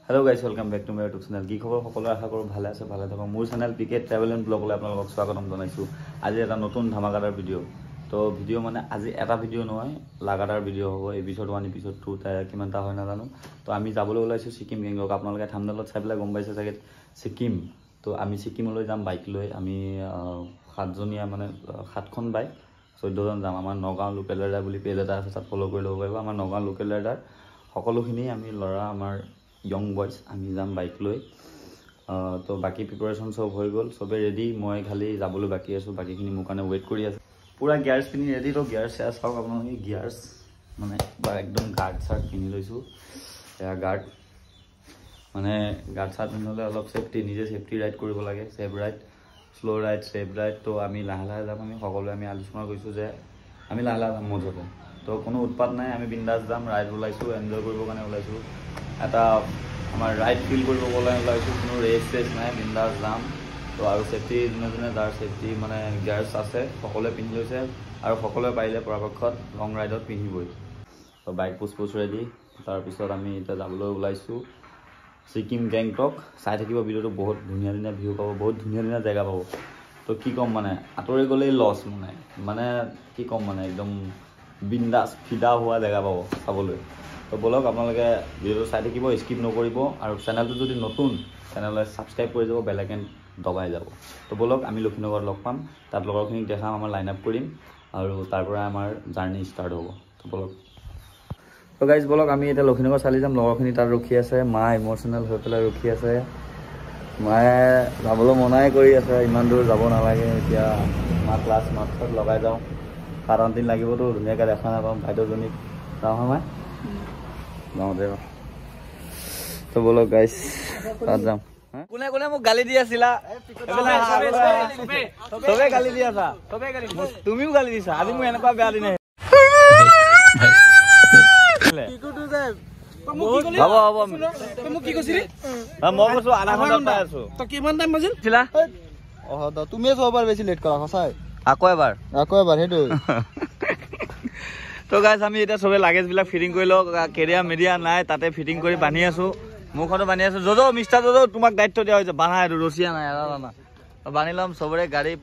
Hello guys, welcome back to my YouTube channel. কি খবৰ সকলোৰে? আশা কৰোঁ ভালে আছে, ভালে থাকক। মোৰ channel P K travel and ব্লগলৈ আপোনালোকক স্বাগতম জনাইছোঁ। আজি এটা নতুন ধামাকাদাৰ ভিডিঅ'। তো ভিডিঅ' মানে আজি এটা ভিডিঅ' নহয়, লাগাতাৰ ভিডিঅ' হ'ব। এপিছ'ড 1, এপিছ'ড 2, কিমানটা হয় নাজানো। তো আমি যাবলৈ ওলাইছোঁ ছিকিম গেংটক। আপোনালোকে থাম্বনেইলত চাই পেলাই গম পাইছে চাগে ছিকিম। তো আমি ছিকিমলৈ যাম বাইক লৈ। আমি সাতজনীয়া, মানে সাতখন বাইক, 14জন যাম। আমাৰ নগাঁও লোকেল ৰাইডাৰ বুলি পেজ এটা আছে, তাত ফ'ল' কৰি ল'ব পাৰিব। আমাৰ নগাঁও লোকেল ৰাইডাৰ সকলোখিনি আমি ল'ৰা, আমাৰ য়ং বইজ, আমি যাম বাইক লৈ। তো বাকী প্ৰিপাৰেশ্যন চব হৈ গ'ল, চবেই ৰেডি। মই খালি যাবলৈ বাকী আছোঁ, বাকীখিনি মোৰ কাৰণে ৱেইট কৰি আছে। পূৰা গিয়াৰ্ছ পিন্ধি ৰেডি। তো গিয়াৰ্ছ সেয়া চাওক আপোনালোকে, গিয়াৰ্ছ মানে একদম গাৰ্ড চাৰ্ট পিন্ধি লৈছোঁ। এয়া গাৰ্ড, মানে গাৰ্ড চাৰ্ট পিন্ধিলে অলপ ছেফটি, নিজে ছেফটি ৰাইড কৰিব লাগে। Safe ride, slow ride, safe ride. তো আমি লাহে লাহে যাম। আমি সকলোৱে আমি আলোচনা কৰিছোঁ যে আমি লাহে লাহে যাম মুঠতে। তো কোনো উৎপাত নাই, আমি বিন্দাছ যাম। ৰাইড ওলাইছোঁ, এনজয় কৰিবৰ কাৰণে ওলাইছোঁ, এটা আমাৰ ৰাইড ফিল কৰিব কাৰণে ওলাইছোঁ। কোনো ৰেচ চেচ নাই, বিন্দাছ যাম। তো আৰু ছেফটি, যোনে যোনে যাৰ ছেফটি মানে গিয়াৰ্ছ আছে সকলোৱে পিন্ধি লৈছে, আৰু সকলোৱে পাৰিলে পৰাপক্ষত লং ৰাইডত পিন্ধিবই। তো বাইক পুচ পুচ ৰেডি। তাৰপিছত আমি এতিয়া যাবলৈ ওলাইছোঁ ছিকিম গেংটক। চাই থাকিব ভিডিঅ'টো, বহুত ধুনীয়া ধুনীয়া ভিউ পাব, বহুত ধুনীয়া ধুনীয়া জেগা পাব। তো কি ক'ম মানে, আঁতৰি গ'লেই লছ, মানে মানে কি ক'ম মানে, একদম বিন্দাছ ফিদা হোৱা জেগা পাব চাবলৈ। তো ব'লক, আপোনালোকে ভিডিঅ'টো চাই থাকিব, স্কিপ নকৰিব। আৰু চেনেলটো যদি নতুন, চেনেললৈ ছাবস্ক্ৰাইব কৰি যাব, বেল আইকন দবাই যাব। তো ব'লক, আমি লক্ষীনগৰত লগ পাম, তাত লগৰখিনিক দেখাম, আমাৰ লাইন আপ কৰিম আৰু তাৰ পৰা আমাৰ জাৰ্ণি ষ্টাৰ্ট হ'ব। তো ব'লক। তো গাইজ ব'লক, আমি এতিয়া লক্ষীনগৰ চালি যাম। লগৰখিনি তাত ৰখি আছে, মা ইম'চনেল হৈ পেলাই ৰখি আছে। মায়ে যাবলৈ মনাই কৰি আছে, ইমান দূৰ যাব নালাগে। এতিয়া মা ক্লাছ মাত লগাই যাওঁ, 7-8 দিন লাগিবতো, ধুনীয়াকৈ দেখা নাপাম বাইদেউজনীক। যাওঁ হয় যাওঁ দে। তো ব'লক গাইজ, তাত যাম। কোনে কোনে মোক গালি দি আছিলা? চবে গালি দি আছা, তুমিও গালি দিছা। আজি মোৰ এনেকুৱা বেয়া দিন। হ'ব হ'ব, মই কৈছো আধা ঘণ্টা পাই আছো। তুমিয়ে ছবাৰ বেছি লেট কৰা সঁচাই। আকৌ এবাৰ, আকৌ এবাৰ সেইটো। তো গাইজ আমি এতিয়া চবে লাগেজবিলাক ফিটিং কৰি লওক। কেৰিয়া মেৰিয়া নাই, তাতে ফিটিং কৰি বান্ধি আছো। মোৰখনো বান্ধি আছো। যজ মিষ্টাৰ যজ, তোমাক দায়িত্ব দিয়া হৈছে বান্ধা, এইটো ৰছিয়া নাই না, বান্ধি ল'ম। চবৰে গাড়ী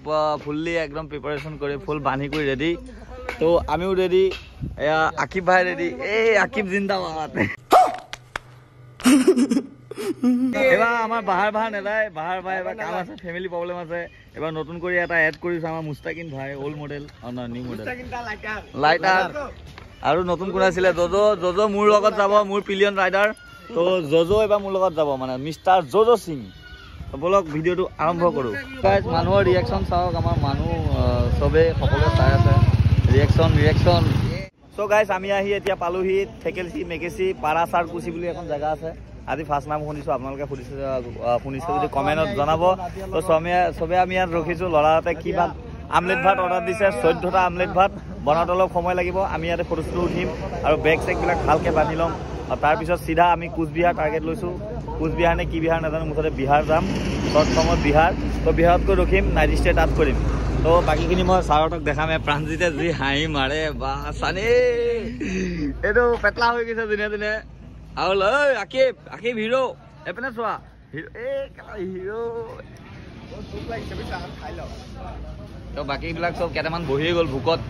ফুল্লি একদম প্ৰিপাৰেশ্যন কৰি ফুল বান্ধি কৰি ৰেডি। তো আমিও ৰেডি, এয়া আকিব ভাই ৰেডি। এই আকিব জিন্দাবাদ। এবাৰ আমাৰ বাহাৰ বাহাৰ নাযায়, বাহাৰ ভাই এবাৰ কাম আছে, ফেমিলি প্ৰব্লেম আছে। এবাৰ নতুন কৰি এটা এড কৰিছোঁ, আমাৰ মুস্তাকিন ভাই, old model, new model lighter. আৰু নতুন কোন আছিলে? যজ, যজ মোৰ লগত যাব, মোৰ পিলিয়ন ৰাইডাৰ। তো যজ এবাৰ মোৰ লগত যাব, মানে মিষ্টাৰ যজ সিং। ব'লক ভিডিঅ'টো আৰম্ভ কৰোঁ। মানুহৰ ৰিয়েকশ্যন চাওক, আমাৰ মানুহ চবেই সকলোৱে চাই আছে ৰিয়েকশ্যন, ৰিয়েকশ্যন। চ' গাইজ আমি আহি এতিয়া পালোহি থেকেলচি মেকেচি পাৰাচাৰকুচি বুলি এখন জেগা আছে। আজি ফাৰ্ষ্ট নাম শুনিছোঁ, আপোনালোকে সুধিছে শুনিছে যদি কমেণ্টত জনাব। তো চবে আমি ইয়াত ৰখিছোঁ। ল'ৰাহঁতে কি ভাত, আমলেট ভাত অৰ্ডাৰ দিছে, 14টা আমলেট ভাত বনাওঁতে অলপ সময় লাগিব। আমি ইয়াতে ফটো চটো উঠিম আৰু বেগ চেগবিলাক ভালকৈ বান্ধি ল'ম। আৰু তাৰপিছত চিধা আমি কোচবিহাৰ টাৰ্গেট লৈছোঁ। কোচবিহাৰ নে কি বিহাৰ নাজানো, মুঠতে বিহাৰ যাম, শ্বৰ্ট ফৰ্মত বিহাৰ। তো বিহাৰত গৈ ৰখিম, নাইট ষ্টে তাত কৰিম। তো বাকীখিনি মই ছাৰহঁতক দেখাম। প্ৰাণজিতে যি হাঁহি মাৰে বা চানি, এইটো পেটলা হৈ গৈছে দিনে দিনে। আৰু ঐ আকিব, আকিব হিৰ', এইপিনে চোৱা হিৰ', এই হিৰ'। তো বাকীবিলাক চব কেইটামান বহিয়ে গ'ল ভোকত।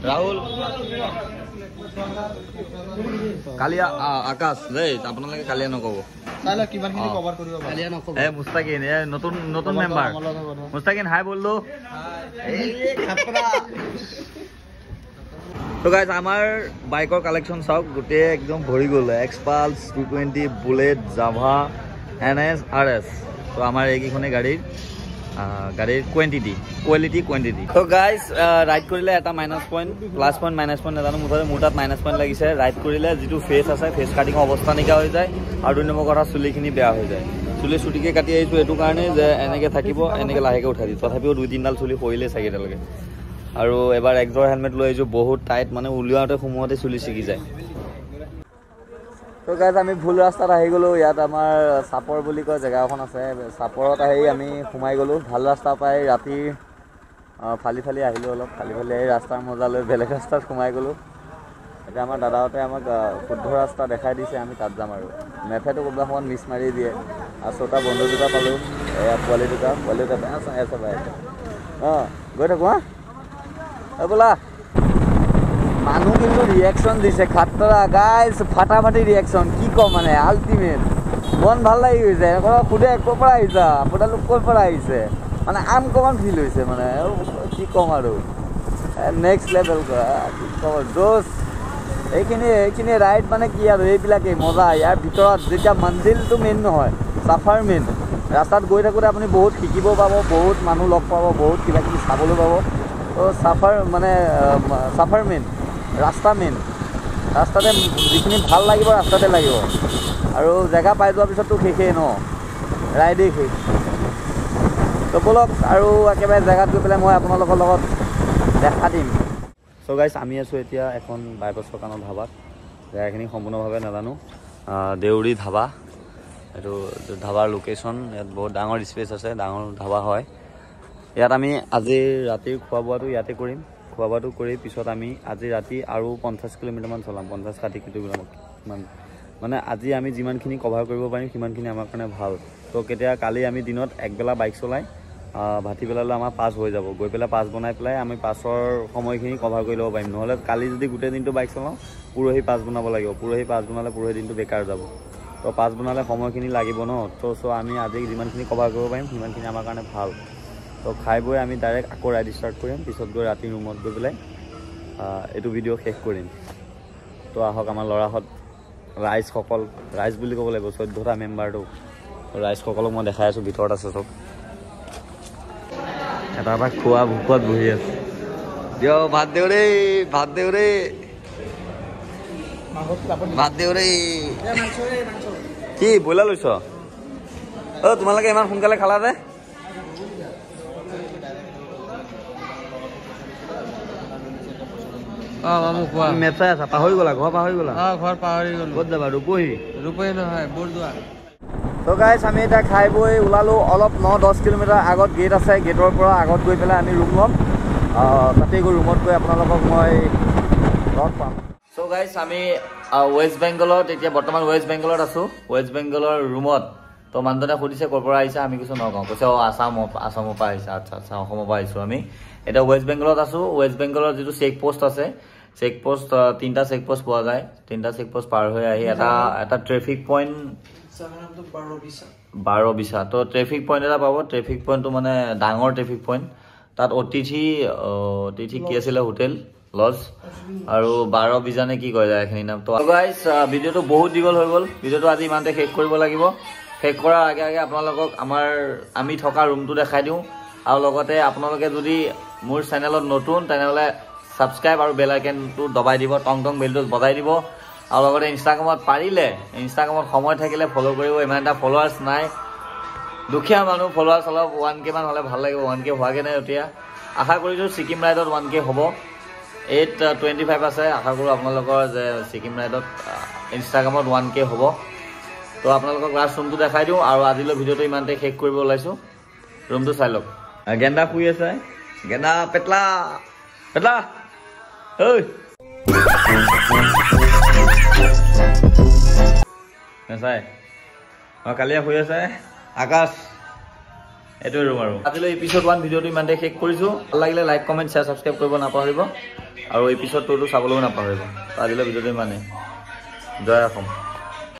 ৰাহুল, কালিয়া, আকাশ দেই, আপোনালোকে কালিয়া নক'ব। এ মুস্তাকিন, এ নতুন নতুন মেম্বাৰ মুস্তাকিন, হাই বললো। তো গাইজ আমাৰ বাইকৰ কালেকশ্যন চাওক, গোটেই একদম ভৰি গ'ল। Xpulse, 220, Bullet, Java, NS, RS। তো আমাৰ এইকেইখনেই গাড়ীৰ গাড়ীৰ কোৱান্টিটি, কোৱালিটি, কোৱান্টিটি। তো গাইজ ৰাইড কৰিলে এটা minus point, plus point, minus point নাজানো, মুঠতে মোৰ তাত মাইনাছ পইণ্ট লাগিছে। ৰাইড কৰিলে যিটো ফেচ আছে, ফেচ কাটিঙৰ অৱস্থা নাইকিয়া হৈ যায়। আৰু 2 নম্বৰ কথা, চুলিখিনি বেয়া হৈ যায়। চুলি চুটিকৈ কাটি আহিছোঁ এইটো কাৰণেই যে এনেকৈ থাকিব, এনেকৈ লাহেকৈ উঠাই দিছোঁ। তথাপিও 2-3ডাল চুলি সৰিলেই চাগে এতিয়ালৈকে। আৰু এবাৰ একযোৰ হেলমেট লৈ আহিছোঁ, বহুত টাইট, মানে উলিয়াওঁতে সোমোৱাতে চুলি ছিগি যায়। তো গাইজ আমি ভুল ৰাস্তাত আহি গ'লোঁ। ইয়াত আমাৰ চাপৰ বুলি কয় জেগা এখন আছে, চাপৰত আহি আমি সোমাই গ'লোঁ। ভাল ৰাস্তা পাই ৰাতি ফালি ফালি আহিলোঁ, অলপ ফালি ফালি আহি ৰাস্তাৰ মজা লৈ বেলেগ ৰাস্তাত সোমাই গ'লোঁ। এতিয়া আমাৰ দাদাহঁতে আমাক শুদ্ধ ৰাস্তা দেখাই দিছে, আমি তাত যাম। আৰু মেফেটো কোনোবা সময়ত মিছ মাৰি দিয়ে। আৰু ছটা বন্ধু দুটা পালোঁ, এয়া পোৱালি দুটা বেয়া চাই আছে ভাই। অঁ গৈ থাকোঁ। হা বোলা মানুহ কিন্তু ৰিয়েকশ্যন দিছে খাতৰা গাইজ, ফাটাফাটি ৰিয়েকশ্যন, কি ক'ম মানে আল্টিমেট। মন ভাল লাগি গৈছে। এনেকুৱা সোধে ক'ৰ পৰা আহিছা, আপোনালোক ক'ৰ পৰা আহিছে, মানে আনকমন ফিল হৈছে, মানে কি ক'ম আৰু নেক্সট লেভেল কৰা, কি ক'ম জোচ। এইখিনি ৰাইড মানে কি আৰু এইবিলাকেই মজা। ইয়াৰ ভিতৰত যেতিয়া মঞ্জিলটো মেইন নহয়, চাফাৰ মেইন। ৰাস্তাত গৈ থাকোঁতে আপুনি বহুত শিকিব পাব, বহুত মানুহ লগ পাব, বহুত কিবা কিবি চাবলৈ পাব। তো চাফাৰ মানে চাফাৰ মেইন, ৰাস্তা মেইন। ৰাস্তাতে যিখিনি ভাল লাগিব ৰাস্তাতে লাগিব। আৰু জেগা পাই যোৱাৰ পিছততো শেষেই ন, ৰাইডেই শেষ। তো ব'লক আৰু একেবাৰে জেগাত গৈ পেলাই মই আপোনালোকৰ লগত দেখা দিম। চ' গাইজ আমি আছোঁ এতিয়া এখন বাইপাছৰ কাণৰ ধাবাত। জেগাখিনি সম্পূৰ্ণভাৱে নাজানো, দেউৰী ধাবা এইটো ধাবাৰ লোকেশ্যন। ইয়াত বহুত ডাঙৰ স্পেচ আছে, ডাঙৰ ধাবা হয়। ইয়াত আমি আজি ৰাতিৰ খোৱা বোৱাটো ইয়াতে কৰিম। খোৱা বোৱাটো কৰি পিছত আমি আজি ৰাতি আৰু 50 কিলোমিটাৰমান চলাম, 50-60 কিলোমিটাৰমান। মানে আজি আমি যিমানখিনি কভাৰ কৰিব পাৰিম সিমানখিনি আমাৰ কাৰণে ভাল। তো কেতিয়া কালি আমি দিনত একবেলা বাইক চলাই ভাটিবেলালৈ আমাৰ পাছ হৈ যাব, গৈ পেলাই পাছ বনাই পেলাই আমি পাছৰ সময়খিনি কভাৰ কৰি ল'ব পাৰিম। নহ'লে কালি যদি গোটেই দিনটো বাইক চলাওঁ, পৰহি পাছ বনাব লাগিব। পৰহি পাছ বনালে পৰহি দিনটো বেকাৰ যাব। তো পাছ বনালে সময়খিনি লাগিব ন। তো চ' আমি আজি যিমানখিনি কভাৰ কৰিব পাৰিম সিমানখিনি আমাৰ কাৰণে ভাল। তো খাই বৈ আমি ডাইৰেক্ট আকৌ ৰাইড ষ্টাৰ্ট কৰিম। পিছত গৈ ৰাতি ৰুমত গৈ পেলাই এইটো ভিডিঅ' শেষ কৰিম। তো আহক আমাৰ ল'ৰাহঁত, ৰাইজসকল, ৰাইজ বুলি ক'ব লাগিব, 14টা মেম্বাৰটো ৰাইজসকলক মই দেখাই আছোঁ। ভিতৰত আছে চব, এটা এটা খোৱা ভোকত বহি আছে। দিয়ক ভাত দেউ ৰে, ভাত দেউ ৰে, ভাত দেউ ৰে। কি ব্ৰইলাৰ লৈছ? অ' তোমালোকে ইমান সোনকালে খালা যে? মেপ চাই আছা? পাহৰি গ'লা ঘৰ? পাহৰি গ'লা? ঘৰ পাহৰি গ'লো। ক'ত যাবা? ৰূপহী? ৰূপহী নহয়, বৰদোৱা। তো গাইজ আমি এতিয়া খাই বৈ ওলালোঁ। অলপ 9-10 কিলোমিটাৰ আগত গেট আছে, গেটৰ পৰা আগত গৈ পেলাই আমি ৰুম ল'ম। তাতে গৈ ৰুমত গৈ আপোনালোকক মই লগ পাম। চ' গাইজ আমি ৱেষ্ট বেংগলত এতিয়া বৰ্তমান ৱেষ্ট বেংগলত আছোঁ, ৱেষ্ট বেংগলৰ ৰুমত। তো মানুহজনে সুধিছে ক'ৰ পৰা আহিছা, আমি কৈছোঁ নগাঁও। কৈছে অঁ আছামৰ পৰা আহিছা। আচ্ছা আচ্ছা, অসমৰ পৰা আহিছোঁ আমি। এতিয়া ৱেষ্ট বেংগলত আছোঁ। ৱেষ্ট বেংগলৰ যিটো চেক পষ্ট আছে, চেক পষ্ট 3টা চেক পষ্ট পোৱা যায়। 3টা চেক পষ্ট পাৰ হৈ আহি এটা ট্ৰেফিক পইণ্ট 12 বিছা, তো ট্ৰেফিক পইণ্ট এটা পাব। ট্ৰেফিক পইণ্টটো মানে ডাঙৰ ট্ৰেফিক পইণ্ট। তাত অতিথি কি আছিলে হোটেল লজ আৰু 12 বিজা নে কি কয় জেগাখিনিৰ নাম। তো গাইজ ভিডিঅ'টো বহুত দীঘল হৈ গ'ল, ভিডিঅ'টো আজি ইমানতে শেষ কৰিব লাগিব। শেষ কৰাৰ আগে আগে আপোনালোকক আমি থকা ৰুমটো দেখাই দিওঁ। আৰু লগতে আপোনালোকে যদি মোৰ চেনেলত নতুন তেনেহ'লে ছাবস্ক্ৰাইব আৰু বেল আইকনটো দবাই দিব, টং টং বেলটো বজাই দিব। আৰু লগতে ইনষ্টাগ্ৰামত পাৰিলে, ইনষ্টাগ্ৰামত সময় থাকিলে ফ'ল' কৰিব। ইমান এটা ফ'ল'ৱাৰ্ছ নাই, দুখীয়া মানুহ, ফ'ল'ৱাৰ্ছ অলপ 1K মান হ'লে ভাল লাগিব। 1K হোৱাগৈ নাই এতিয়া। আশা কৰিছোঁ ছিকিম ৰাইডত 1K হ'ব। 825 আছে, আশা কৰোঁ আপোনালোকৰ যে ছিকিম ৰাইডত ইনষ্টাগ্ৰামত 1K হ'ব। তো আপোনালোকক লাষ্ট ৰুমটো দেখাই দিওঁ আৰু আজিলৈ ভিডিঅ'টো ইমানতে শেষ কৰিব ওলাইছোঁ। ৰুমটো চাই লওক। গেন্দা শুই আছে, গেন্দা পেটলা পেটলা ঐ নাচাই। অঁ কালিয়া শুই আছে, আকাশ। এইটোৱে ৰুম। আৰু আজিলৈ এপিছ'ড 1 ভিডিঅ'টো ইমানতে শেষ কৰিছোঁ। ভাল লাগিলে লাইক কমেণ্ট শ্বেয়াৰ ছাবস্ক্ৰাইব কৰিব নাপাহৰিব আৰু এপিছ'ড 2টো চাবলৈও নাপাহৰিব। আজিলৈ ভিডিঅ'টো ইমানেই। জয় অসম।